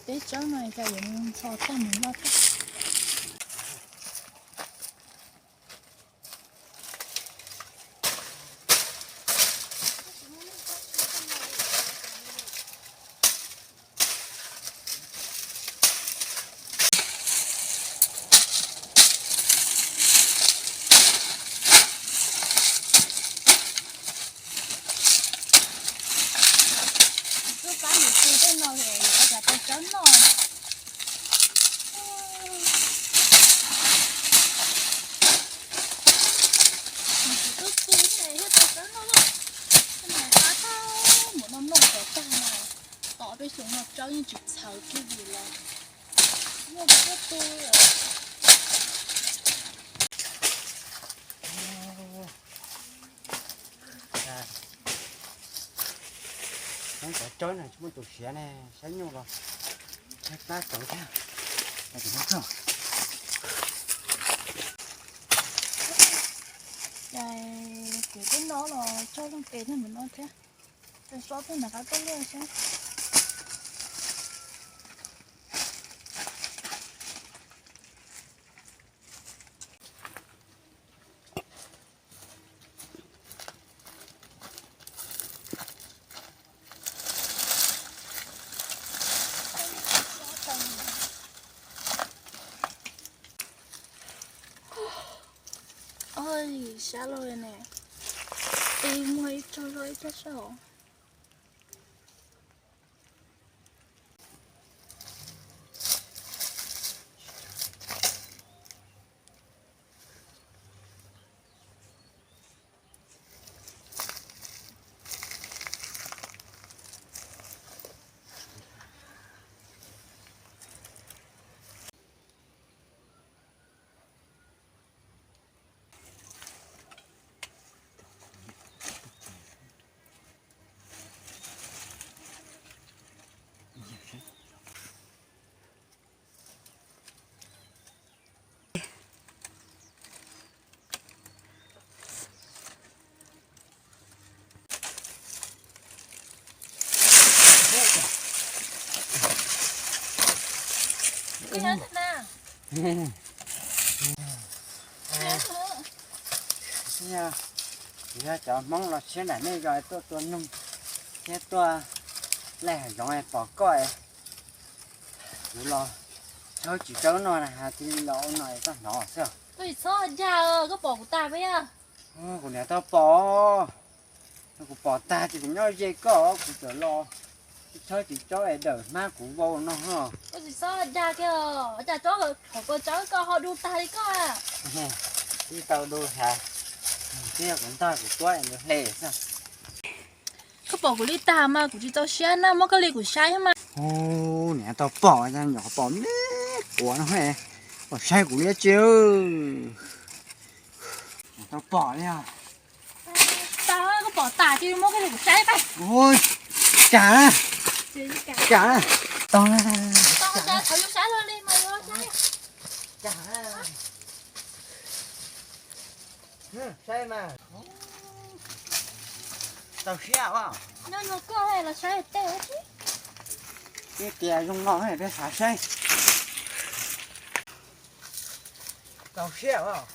Peb tsob no cas yuav ntxhov tag mus loj tag. Twb pab niam txiv tej no es yuav ua cas tau tsob noj. Twb tu thiaj tau tsob noj. Tej no qab tag, mus noj noj tom tag no, tom peb xyoo no tsob yeej tsis txhaws kiag li los. Muaj tsob tu. Cov tsob no tsis muaj tus siav ne, saib nyuj los saib plab txaus thiab. Ces kuv twb no los tsob zoo pem thiab mus no thiab. Tsob pem nram qab tuaj luaj thiab. Oj, sab loj li ne. Ib muag ib tsob zoj ib tsob sab os. Yog cov Hmoob los siab nram nej yog tuaj tua noog thiab tuaj laij hav zoov pom koj, kuv los tshawb tsis tsaub no na, cia li los ua no koj hnov xwb. Koj tsis txhob dag, koj pom kuv tag peb yog. Kuv niam tau pom, kuv pom tag ces kuv nyob ze koj, kuv txawm los tshawb tsis tsaub es dawm hmab kuv vau no ho. Koj tsis txhob dag kiag, cas tsob qhov kua tsaub koj ho du tag li koj. Tsis tau du has, twb yog kuv ntog kuv tuab hle xwb. Koj pom kuv li tag mas kuv tsis txaus siab na, muab koj li kuv saib mas. Hu, niam tau pom, nyuam qhuav pom me quav no, pom saib kuv li tsi. Niam tau pom li os. Tau, koj pom tas cia li muab koj li kuv saib pab. Ui, kam na, kam na, tau na. Tau, tau, thov yus saib luaj li mas yus saib. Kam na. Saib mas. Txaus siab os. Nyob nyob koj los saib tej. Twb tias zoo no peb xav saib. Txaus siab os.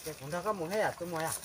Ces kuv nrog koj mus thiab yom, tus muam yom.